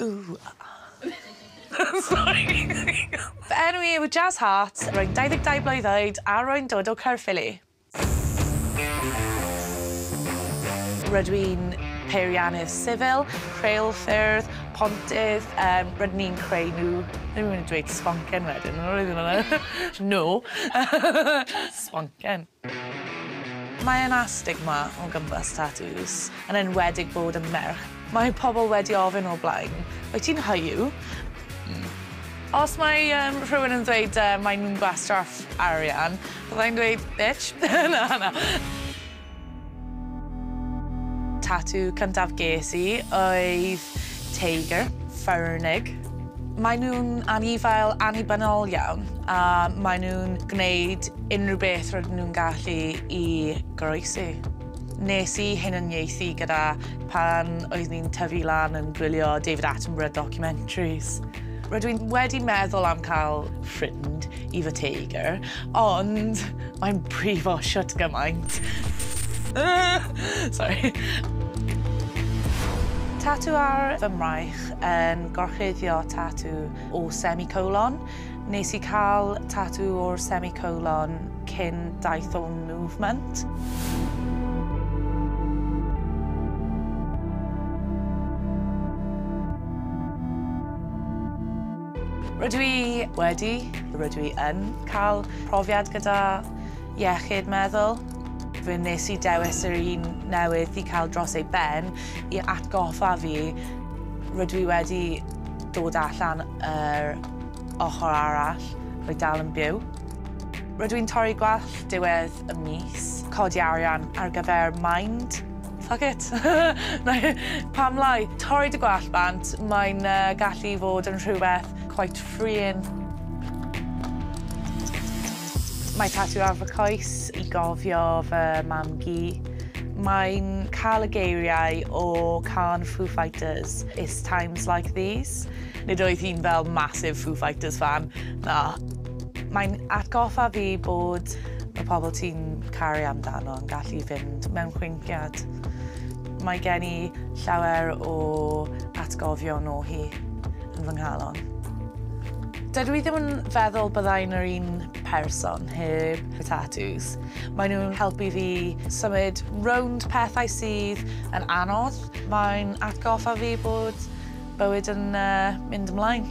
Ooh. Sorry. Fy enw i yw Jazz Hart, rwy'n 22 blwydd oed a rwy'n dod o Caerffili. Rydw i'n peiriannydd sifil, rheilffyrdd, pontydd, rydyn ni'n creu nhw. Ddim yn mynd i dweud sboncen wedyn, No. Sboncen. Mae yna stigma o gwmpas tatŵs, yn enwedig bod yn merch. Mae pobl wedi ofyn o'r blaen, wyt ti'n hoyw? Os mae rhywun yn dweud mae nhw'n gwastraff arian, byddai'n dweud, bitch. Na, na. Tatŵ cyntaf ges i oedd teigr, ffyrnig. Mae nhw'n anifail annibynnol iawn a mae nhw'n gwneud unrhyw beth rydyn nhw'n gallu i goroesi. Nes i hunaniaethu gyda pan oeddwn i'n tyfu lan yn gwylio David Attenborough documentaries. Rydw i'n wedi meddwl am cael ffrind i fy teigr, ond mae'n brifo shwt gymaint. Sorry. Tatŵ ar fy mraich yn gorchuddio tatŵ o semicolon. Nes i cael tatŵ o'r semicolon cyn daeth o'n movement. Rydw i wedi, rydw i yn cael profiad gyda iechyd meddwl. Fe wnes i dewis yr un newydd i cael dros ei ben i atgoffa fi rydw i wedi dod allan yr ochr arall, rwy dal yn byw. Rydw i'n torri gwallt diwedd y mis, codi arian ar gyfer Mind. Fuck it. Pam lai? Torri dy gwallt bant, mae'n gallu fod yn rhywbeth quite freeing. Mae tatŵ ar fy coes i gofio fy mam-gu. Mae'n cael y geiriau o cân Foo Fighters, It's Times Like These. Nid oedd hi'n fel massive Foo Fighters fan, na. Mae'n atgoffa fi bod y pobl ti'n caru amdano yn gallu fynd mewn chwinciad. Mae gen i llawer o atgofion o hi yn fy nghalon. Dydw i ddim yn feddwl byddai'n yr un person heb y tatŵs. Maen nhw'n helpu fi symud rownd pethau sydd yn anodd. Mae'n atgoffa fi bod bywyd yn mynd ymlaen.